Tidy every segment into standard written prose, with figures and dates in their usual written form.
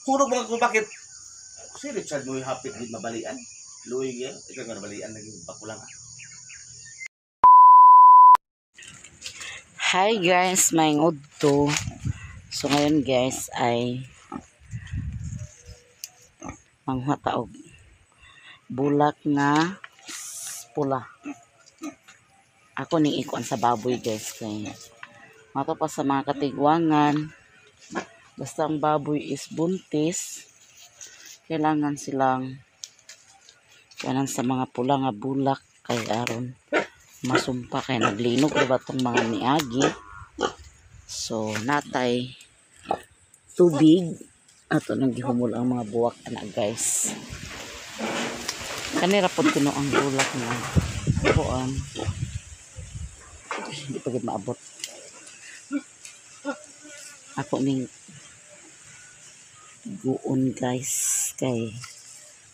Hurog mga kung bakit si Richard mo hapit gid mabalian. Luoy gyud, ikaw nga nabalian naging bakulang. Hi guys, may udto. So ngayon guys ay manguha ta og bulak na pula. Ako ning ikuan sa baboy guys kay mato pa sa mga katigwangan. Basta ang baboy is buntis, kailangan silang kanan sa mga pula nga bulak kay aron masumpa kay naglinog diba tong mga niagi. So natay tubig ato nang gihumol ang mga buwak ana guys. Kanira pod kuno ang bulak nga kuan. Hindi pa gid maabot. Ako ning guon guys kay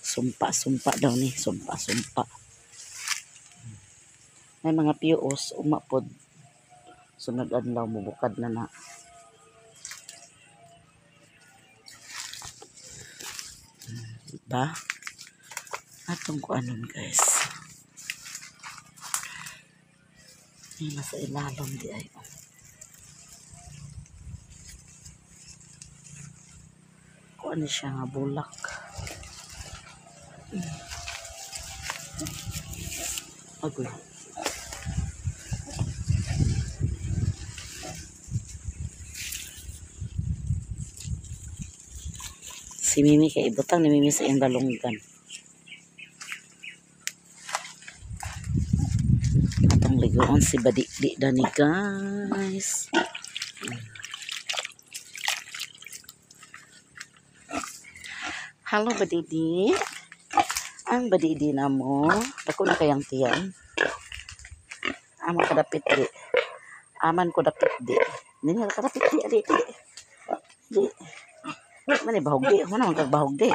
sumpa-sumpa daw ni, sumpa-sumpa. May mga POs umapod sunod adlaw mubukad na na. Diba? Atong kuanon guys. Ay, nasa ilalom di ay. Kuan siya nga bulak. Agoy. Si Mimi kay ibutang ni Mimi sa iyang dalunggan. Atong liguan si Badidi dani guys. Hello Badidi. Ang Badidi na mo. Dako na kayang tiyan. Aman kadapit di. Aman ko dapit di. Nini kadapit di di di. Di. Man bahog di. Man man kag bahog di.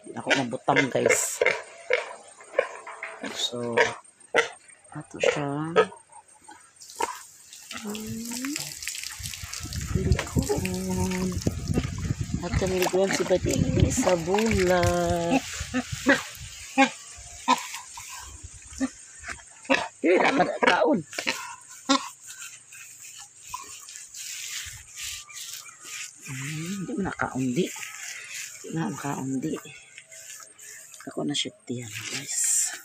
Di ako mabutang guys. So ato siya. Likuon. At niliguan si Badidi sa bulak. Dili na kaon. Hindi mo nakaundi. Hindi na makaundi. Ako na shift yan guys.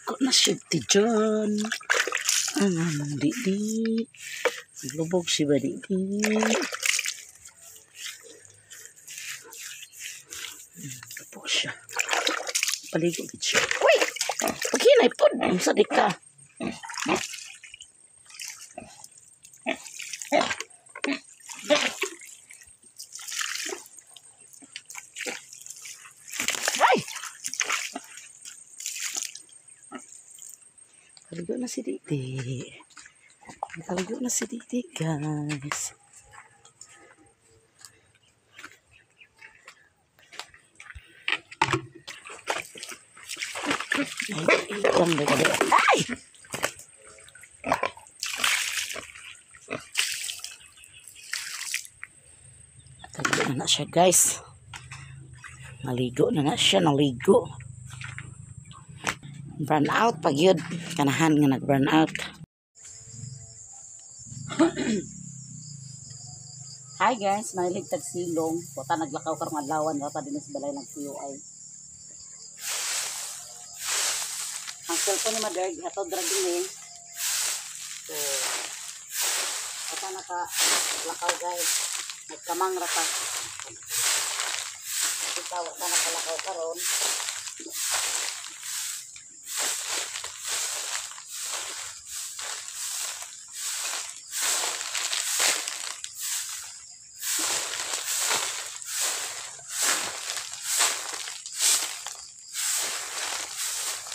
Ako na shift dyan. Ang among didi. Lubog si Badidi. Lubog siya. Paligo gid siya. Uy! Paghinay pod. Unsa di ka? Ay! Paligo na si Didi. Paligo na si Didi, guys. Ay! Naligo na na siya, guys. Naligo na na siya, naligo. Burn out pag yun. Kanahan nga nag-burn out. Hi guys, mahilig tagsilong. Wata naglakaw karong adlawan, wata din sa balay nag-PUI. Ang cellphone ni Mother, gihatod ra din eh. So, wata nakalakaw guys. Nagkamang ra ta. Kita wata nakalakaw karon.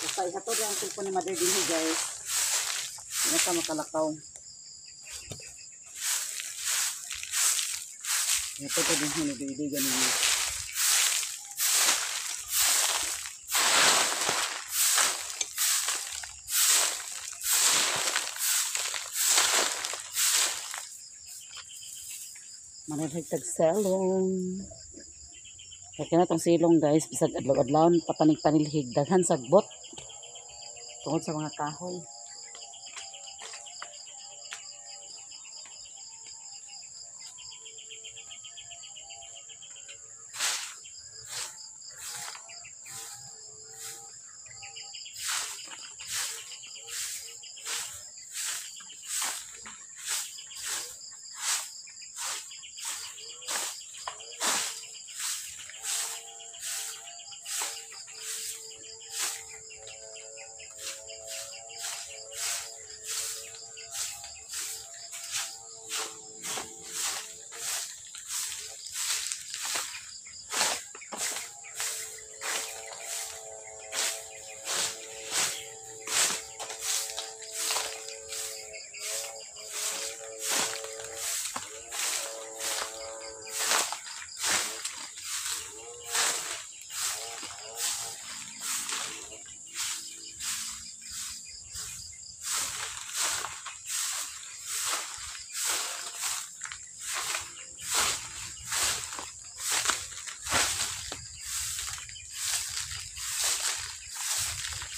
Basta ihatod ang cellphone ni Mother din guys. Hindi ka makalakaw. Ito pa din hinuduiduy ganun. Manalhig tag selong. Kaya kina tong silong, guys, bisag adlaw-adlawon papanig panilhig, daghan sagbot. Tungod sa mga kahoy.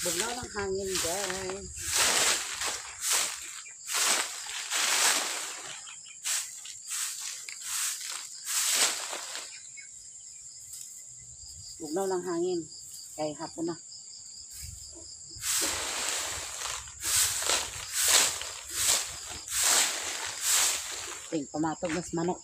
Bugnaw ng hangin, guys. Bugnaw ng hangin. Kay hapon na. Ting pamatog nas manok.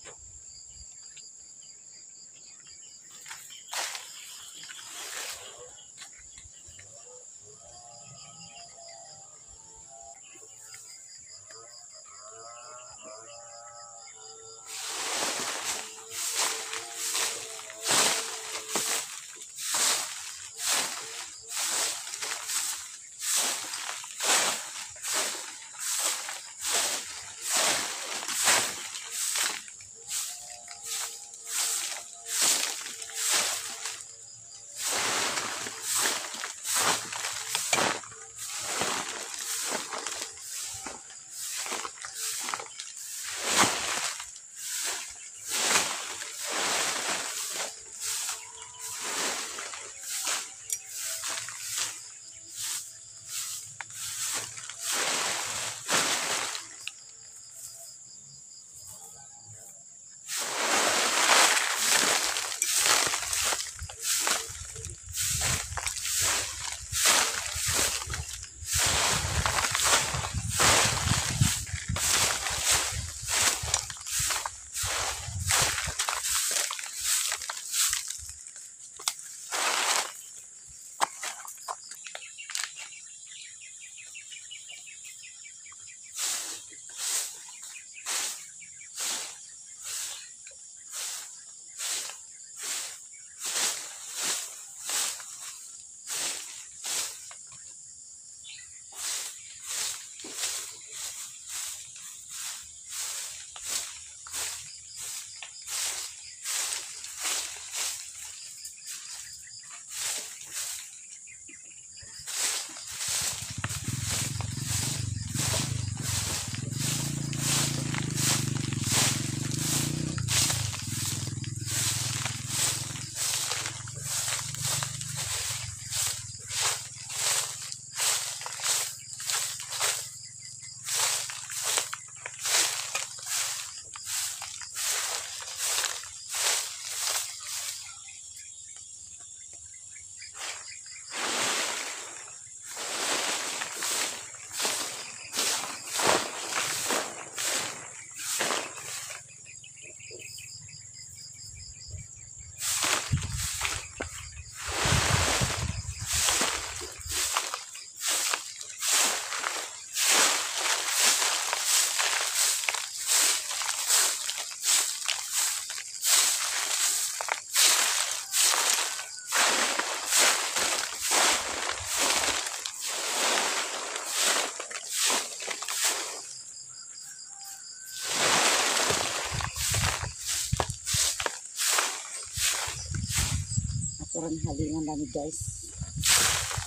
Turang halingan nami, guys.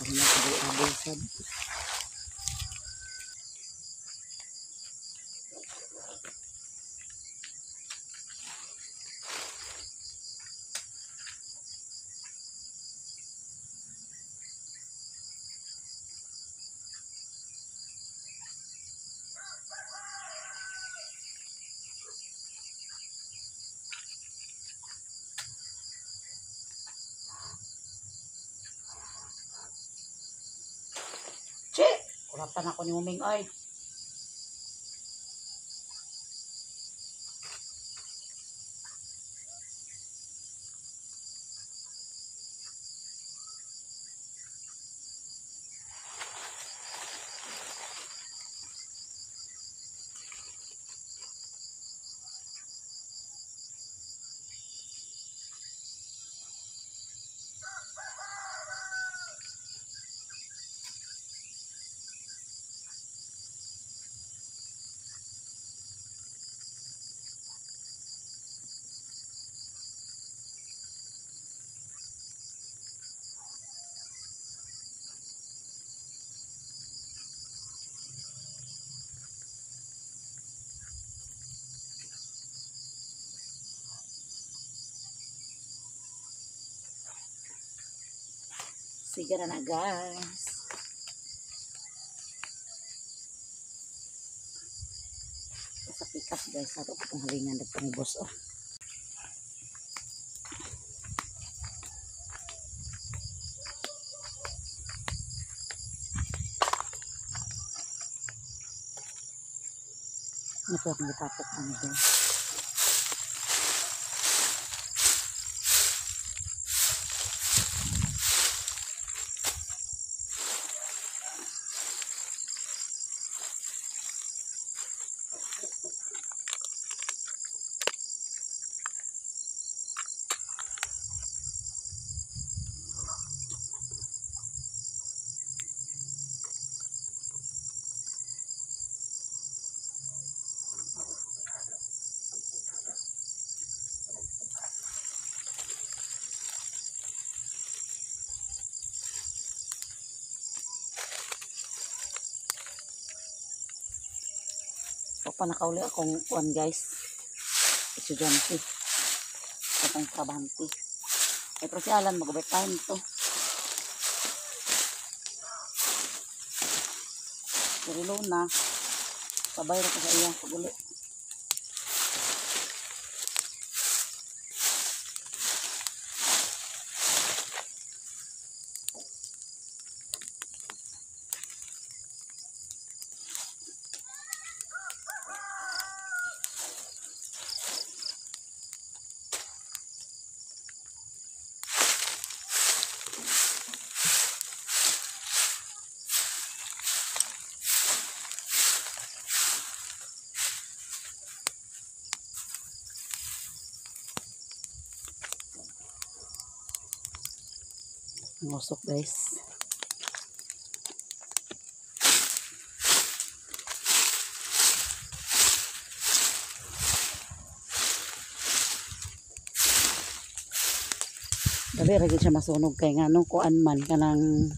Ano na pag sad. Che! Kuratan ako ni Uming ay. Sige na na, guys. Sa pick up, guys. Ato ko itong halingan na pang boss. Oh. Ano po akong itapok ano, guys. O pa nakauli akong kuan, guys. Estudyante. Akong trabahante. Ay, pero si Alan mag-overtime to. Pero na. Sabay ra ko sa iya pag-uli. Ang usok, guys. Dali ra gyud siya masunog kay ngano kuan man kanang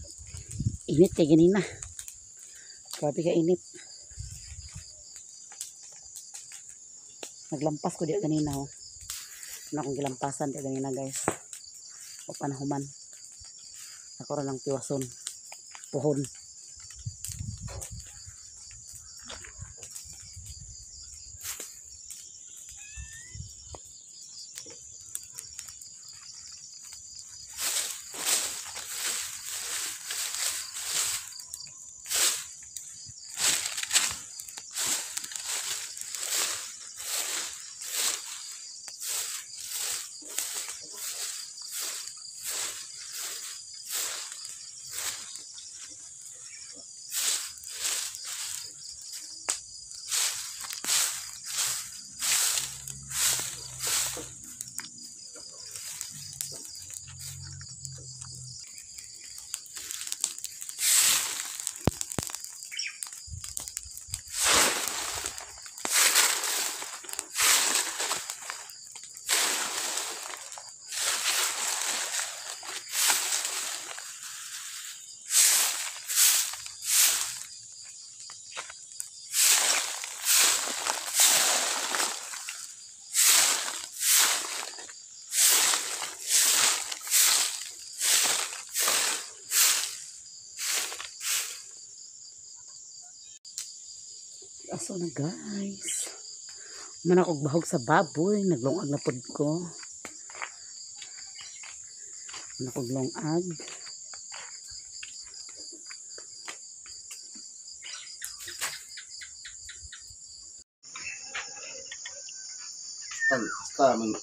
init kay ganina. Grabe ka init. Naglampas ko di ganina oh. Ano akong gilampasan di ganina, guys. O panahuman. Ako ra lang tiwason. Puhon. Aso na, guys. Man ako bahog sa baboy, naglungag na pud ko. Man ako lungag. Tan, basta man.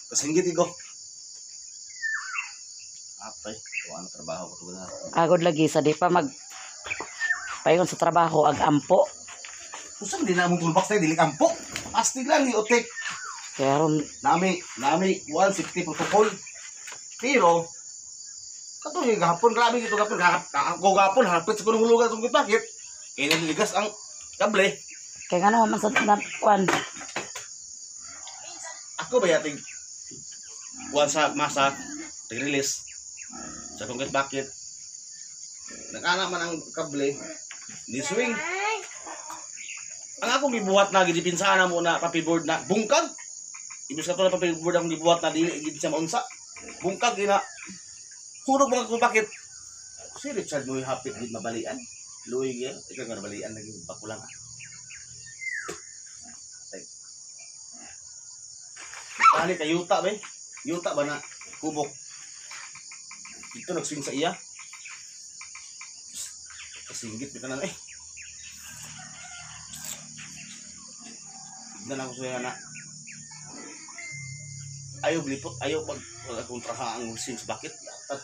Kasinggit ko. Apay, tuwa na trabaho ko na. Agod lagi sa di pa mag paingon sa trabaho ag ampo. Usang di na mong toolbox tayo, dili kampo. Astig lang ni Otek. Kaya ron Nami, nami, 160 protocol. Pero, katong yung gahapon, grabe gito gahapon, ako gahapon, hapit sa kunong hulugan itong bakit. Kaya naliligas ang kable. Kay ngano man sa na kuan. Ako ba yating kuwan sa masa, tag-release sa kong bakit. Nakana man ang kable, ni swing. Ang akong gibuhat na, gidipinsaan na mo na papiboard na, bungkag. Ibig sa to na papiboard akong gibuhat na, dili gid siya maunsa. Bungkag gina. Hunog mga kung bakit. Si Richard mo hapit gid mabalian. Luoy gyud, ikaw nga nabalian naging bakulang ah. Tay. Kani kay yuta ba? Yuta ba na kubok. Dito nagswing sa iya. Kasinggit bitaw na eh. Tignan ako sa na. Ayaw glipot, ayaw pag pag kontraha ang swing sa bakit. Yatad.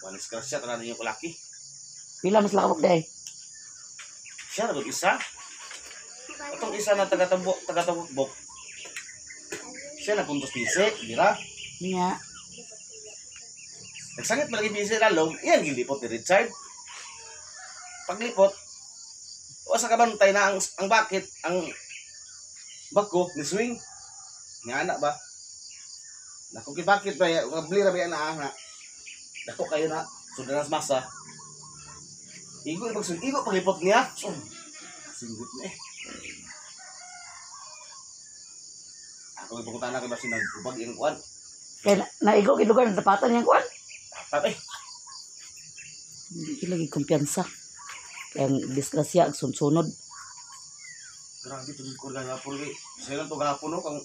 Walis ka siya, tanan niyo kalaki. Pila mas lakabok day. Siya ra isa. Atong isa na taga-tambok, taga-tambok. Siya na puntos pise, dira. Nya. Nagsangit man lagi pise lalong, iyan gilipot ni Richard. Paglipot, wa sa kabantay na ang bakit, ang bako ni swing. Nga anak ba? Nako kay bakit ba kabli ra ba yan na ana. Dako kayo na sundan sa masa. Igo na pag igo paglipot niya. So, singgot na eh. Ako ipunta na kay basin nagbubag iyang kuan. Kay naigo gid lugar napatan niyang kuan. Dapat eh. Hindi lagi kumpiyansa. Kay ang disgrasya ag sunsunod. Grabe tugod ko lang hapon kay. Sa lang to gahapon no kang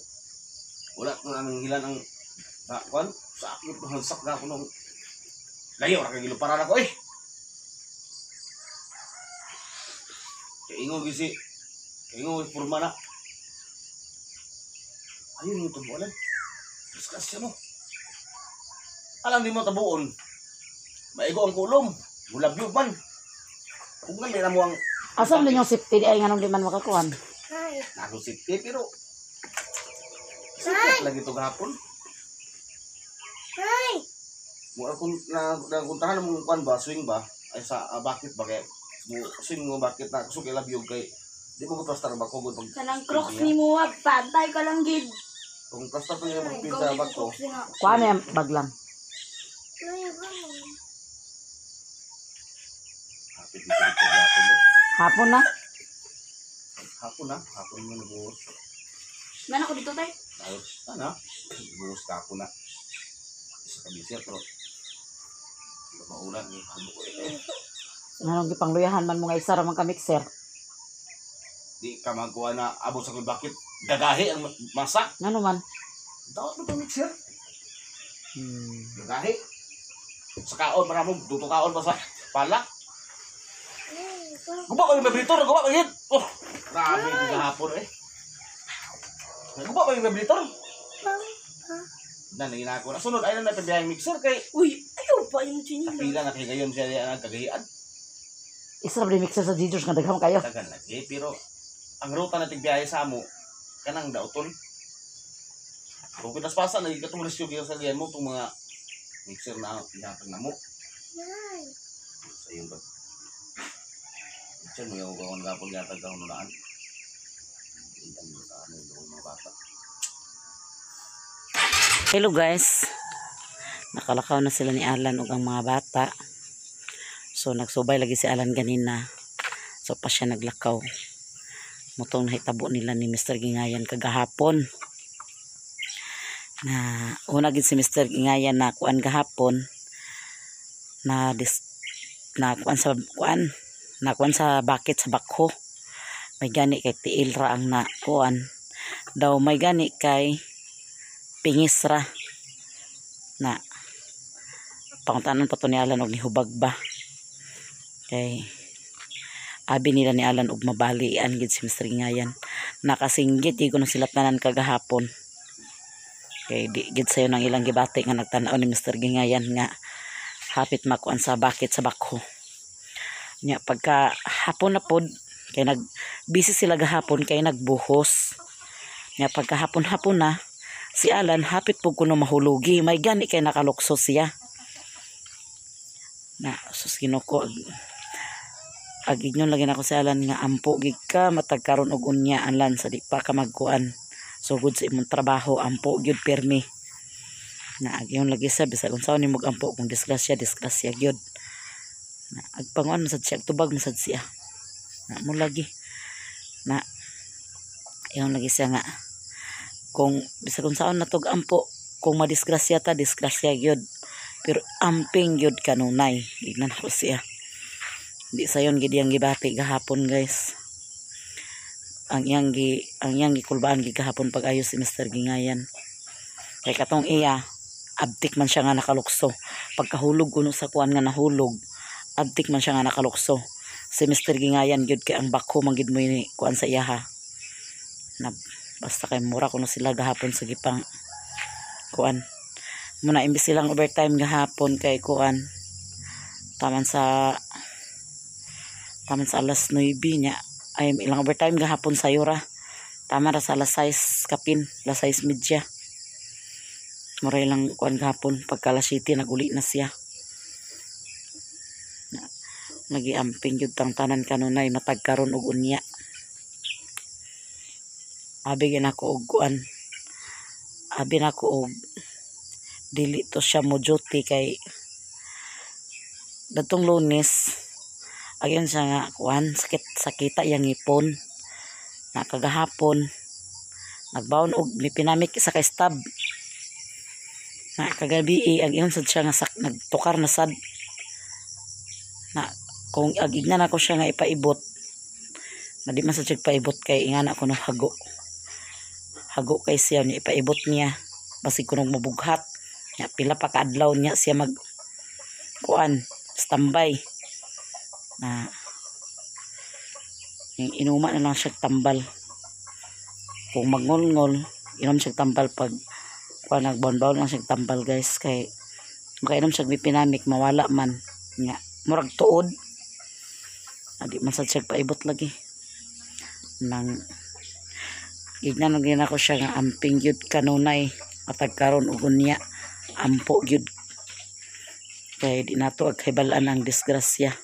wala ko nang hilan ang kuan sa akit ko sak gahapon no. Layo ra kay giluparan ako eh. Kay ingon gyud si kay ingon purma na. Ayun yung tubuan. Disgrasya mo. Alam di mo tabuon. Maigo ang kulom. Mulabyog man. Kung nga na mo ang Asa man yung safety di ay nganong di man makakuan. Nako safety pero sikat lagi to gahapon. Mo akong na naguntahan mo kuan ba swing ba ay sa bakit ba kay mo swing mo bakit na kusog kay labyog kay di mo ko plaster ba ko gud pag Kanang Crocs ni mo, ah, pantay ka lang gid. Kung plaster pa niya magpin sa bag ko. Crocs nga. Kuan na yung bag lang. Hapit dito gahapon eh. Hapon na. Hapon na, hapon mo nabuhos. Man ako dito tay. Ayos na na. Buhos ka ako na. Isa ka busy pero maulan ni hamo ko eh. Nganong gipangluyahan man mo nga isa ra man ka mixer. Di ka magkuha na abot sa kong bakit gagahi ang masa. Ngano man? Daot mo itong mixer. Gagahi. Sa kaon, maramo, duto kaon pa sa pala. Guba ko yung vibrator, guba ko yun. Oh, grabe yung gahapon eh. Guba ko yung vibrator. Na, nangina ako na. Sunod, ay na napabiyahing mixer kay Uy, ayaw pa yung chinila. Kapila na kay gayon siya ang kagahian. Isa ra ba yung mixer sa Jesus nga daghang kayo. Tagal lagi, pero ang ruta na tigbiyahe sa amo, kanang dauton. Kung pinaspasan, lagi katong resyo gyud sa mo itong mga mixer na ihatag na mo. Sa iyong ba? Mixer mo yung gawon gapon gihatag ka hununaan. Ang sa ano yung mga bata. Hello guys. Nakalakaw na sila ni Alan ug ang mga bata. So nagsubay lagi si Alan ganina. So pa siya naglakaw. Mutong nahitabo nila ni Mr. Gingayan kagahapon. Na una gid si Mr. Gingayan na kuan gahapon na dis, na kuan sa kuan Nakuan sa bucket sa bakho. May gani kay tiil ra ang nakuan. Daw may gani kay pingis ra. Na pangutanon pa to ni Alan og nihubag ba. Kay abi nila ni Alan og mabalian gid si Mr. Gingayan. Nakasinggit gid kuno sila tanan kagahapon. Kay di gid sayo nang ilang gibati nga nagtan-aw ni Mr. Gingayan nga hapit makuan sa bucket sa bakho. Nya pagka hapon na pod kay nag busy sila gahapon kay nagbuhos. Nya pagka hapon-hapon na si Alan hapit pud kuno mahulugi, may gani kay nakalukso siya. Na sus, Ginoo ko, ag ignon lagi nako si Alan nga ampo gid ka matag karon og unya, Alan, sa di pa ka magkuan sugod sa imong trabaho, ampo gyud pirmi. Na agyon lagi sa bisag unsaon nimo ampo, kung disgrasya, disgrasya gyud. Na agpanguan masad siya, tubag masad siya. Na mo lagi na iyon lagi siya nga kung bisag unsaon na tog ampo, kung madisgrasya ta, disgrasya gyud, pero amping gyud kanunay. Gignan ko siya, di sayon gid iyang gibati gahapon, guys. Ang iyang gikulbaan gid gahapon pag ayos si Mr. Gingayan kay katong iya abtik man siya nga nakalukso. Pagkahulog kuno sa kuan nga nahulog, abtik man siya nga nakalukso. Si Mr. Gingayan gyud kay ang bakho man gid mo ni kuan sa iyaha. Na basta kay mura kuno sila gahapon sa gipang kuan muna. Imbis silang overtime gahapon kay kuan taman sa alas 9 niya ay ilang overtime gahapon sayo ra, tama ra sa alas 6 kapin, alas 6:30 mura ilang kuan gahapon. Pagka alas 7 naguli na siya. Lagi amping gyud tang tanan kanunay matag karon og unya. Abi gyud nako og kuan, abi nako og dili to siya mo duty kay datong Lunes agyon siya nga kuan, sakit sakita iyang ngipon. Na kagahapon nagbaon og mefenamic isa ka stab. Na kagabi ang ingon sad siya nga nagtukar na sad. Na kung agignan ako siya nga ipaibot na di man sad siya paibot kay ingana ko no hago hago kay siya niya ipaibot niya basig kunog mabughat niya. Pila pa kaadlaw niya siya mag kuan standby na yung inuma na lang siya tambal. Kung magngol-ngol, inom siya tambal. Pag kuan, nagbaon-baon lang siya tambal, guys, kay makainom siya mefenamic mawala man nga murag tuod. Adi man sad siya paibot lagi. Nang gignan gyud ako siya nga amping gyud kanunay matag karon ug unya, ampo gyud kay di nato ag kahibal-an ang disgrasya.